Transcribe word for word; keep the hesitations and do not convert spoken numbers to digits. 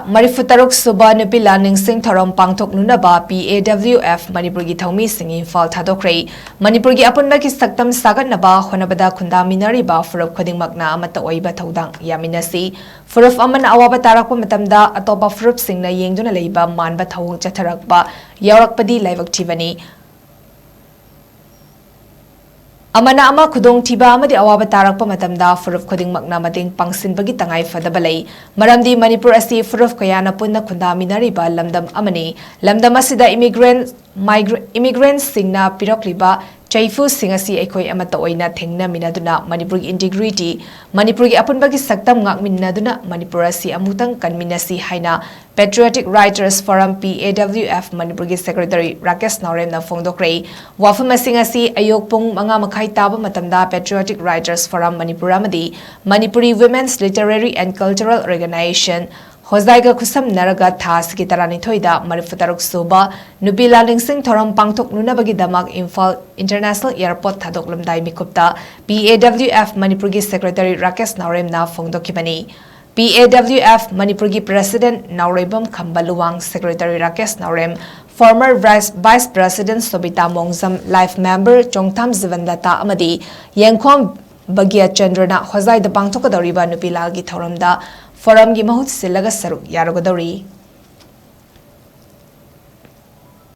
ꯃꯔꯤꯐꯨꯇꯔꯨꯛ ꯁꯨꯕ ꯅꯨꯄꯤ ꯂꯥꯟ ꯅꯤꯡꯁꯤꯡ ꯊꯧꯔꯝ ꯄꯥꯡꯊꯣꯛꯅꯅꯕ P A W F ꯃꯅꯤꯄꯨꯔꯒꯤ ꯊꯧꯃꯤꯁꯤꯡ ꯏꯝꯐꯥꯜ ꯊꯥꯗꯣꯛꯈ꯭ꯔꯦ꯫ ꯃꯅꯤꯄꯨꯔꯒꯤ ꯑꯄꯨꯟꯕꯒꯤ ꯁꯛꯇꯝ ꯁꯥꯒꯠꯅꯕ ꯍꯣꯠꯅꯕꯗ ꯈꯨꯟꯗꯥꯃꯤꯟꯅꯔꯤꯕ ꯐꯨꯔꯨꯞ ꯈꯨꯗꯤꯡꯃꯛꯅ ꯑꯃꯠꯇ ꯑꯣꯏꯕ ꯊꯧꯗꯥꯡ ꯌꯥꯃꯤꯟꯅꯁꯤ꯫ ꯐꯨꯔꯨꯞ ꯑꯃꯅ ꯑꯋꯥꯕ ꯇꯥꯔꯛꯄ ꯃꯇꯝꯗ ꯑꯇꯣꯞꯄ ꯐꯨꯔꯨꯞꯁꯤꯡꯅ ꯌꯦꯡꯗꯨꯅ ꯂꯩꯕ ꯃꯥꯟꯕ ꯊꯧꯑꯣꯡ ꯆꯠꯊꯔꯛꯄ ꯌꯥꯎꯔꯛꯄꯗꯤ ꯂꯥꯏꯕꯛ ꯊꯤꯕꯅꯤ꯫ ꯑꯃꯅ ꯑꯃ ꯈꯨꯗꯣꯡꯊꯤꯕ ꯑꯃꯗꯤ ꯑꯋꯥꯕ ꯇꯥꯔꯛꯄ ꯃꯇꯝꯗ ꯐꯨꯔꯨꯞ ꯈꯨꯗꯤꯡꯃꯛꯅ ꯃꯇꯦꯡ ꯄꯥꯡꯁꯤꯟꯕꯒꯤ ꯇꯉꯥꯏ ꯐꯗꯕ ꯂꯩ꯫ ꯃꯔꯝꯗꯤ ꯃꯅꯤꯄꯨꯔ ꯑꯁꯤ ꯐꯨꯔꯨꯞ ꯀꯌꯥꯅ ꯄꯨꯟꯅ ꯈꯨꯟꯗꯥꯃꯤꯟꯅꯔꯤꯕ ꯂꯝꯗꯝ ꯑꯃꯅꯤ꯫ ꯂꯝꯗꯝ ꯑꯁꯤꯗ immigrant, migra-, immigrantꯁꯤꯡꯅ ꯄꯤꯔꯛꯂꯤꯕ ꯆꯩꯐꯨꯁꯤꯡ ꯑꯁꯤ ꯑꯩꯈꯣꯏ ꯑꯃꯠꯇ ꯑꯣꯏꯅ ꯊꯦꯡꯅꯃꯤꯟꯅꯗꯨꯅ ꯃꯅꯤꯄꯨꯔꯒꯤ integrity, ꯃꯅꯤꯄꯨꯔꯒꯤ ꯑꯄꯨꯟꯕꯒꯤ ꯁꯛꯇꯝ ꯉꯥꯛꯃꯤꯟꯅꯗꯨꯅ ꯃꯅꯤꯄꯨꯔ ꯑꯁꯤ ꯑꯃꯨꯛꯇꯪ ꯀꯟꯃꯤꯟꯅꯁꯤ ꯍꯥꯏꯅ Patriotic Writers Forum, P A W F, ꯃꯅꯤꯄꯨꯔꯒꯤ secretary ꯔꯥꯀꯦꯁ ꯅꯥꯎꯔꯦꯝꯅ ꯐꯣꯡꯗꯣꯛꯈ꯭ꯔꯦ꯫ ꯋꯥꯐꯝ ꯑꯁꯤꯡ ꯑꯁꯤ ꯑꯌꯨꯛ ꯄꯨꯡ ꯃꯉꯥ ꯃꯈꯥꯏ ꯇꯥꯕ ꯃꯇꯝꯗ Patriotic Writers Forum ꯃꯅꯤꯄꯨꯔ ꯑꯃꯗꯤ Manipuri Women's Literary and Cultural Organization, ꯍꯣꯖꯥꯏꯒ ꯈꯨꯠꯁꯝꯅꯔꯒ ꯊꯥ ꯑꯁꯤꯒꯤ ꯇꯔꯥꯅꯤꯊꯣꯏꯗ ꯃꯔꯤꯐꯨꯇꯔꯨꯛ ꯁꯨꯕ ꯅꯨꯄꯤ ꯂꯥꯟ ꯅꯤꯡꯁꯤꯡ ꯊꯧꯔꯝ ꯄꯥꯡꯊꯣꯛꯅꯅꯕꯒꯤꯗꯃꯛ Imphal International Airport ꯊꯥꯗꯣꯛꯂꯝꯗꯥꯏ ꯃꯤꯀꯨꯞꯇ P A W F ꯃꯅꯤꯄꯨꯔꯒꯤ secretary Rakesh ꯅꯥꯎꯔꯦꯝꯅ ꯐꯣꯡꯗꯣꯛꯈꯤꯕꯅꯤ꯫ P A W F ꯃꯅꯤꯄꯨꯔꯒꯤ president ꯅꯥꯎꯔꯦꯝꯕꯝ ꯈꯝꯕ ꯂꯨꯋꯥꯡ, secretary ꯔꯥꯀꯦꯁ ꯅꯥꯎꯔꯦꯝ, former vice, vice president ꯁꯣꯕꯤꯇꯥ ꯃꯣꯡꯖꯝ, life member ꯆꯣꯡꯊꯥꯝ ꯖꯤꯕꯟꯂꯇꯥ ꯑꯃꯗꯤ ꯌꯦꯡꯈꯣꯝ ꯚꯒ꯭ꯌꯆꯟꯗ꯭ꯔꯅ ꯍꯣꯖꯥꯏꯗ ꯄꯥꯡꯊꯣꯛꯀꯗꯧꯔꯤꯕ ꯅꯨꯄꯤ ꯂꯥꯜꯒꯤ ꯊꯧꯔꯝꯗ forumꯒꯤ ꯃꯍꯨꯠ ꯁꯤꯜꯂꯒ ꯁꯔꯨꯛ ꯌꯥꯔꯨꯒꯗꯧꯔꯤ꯫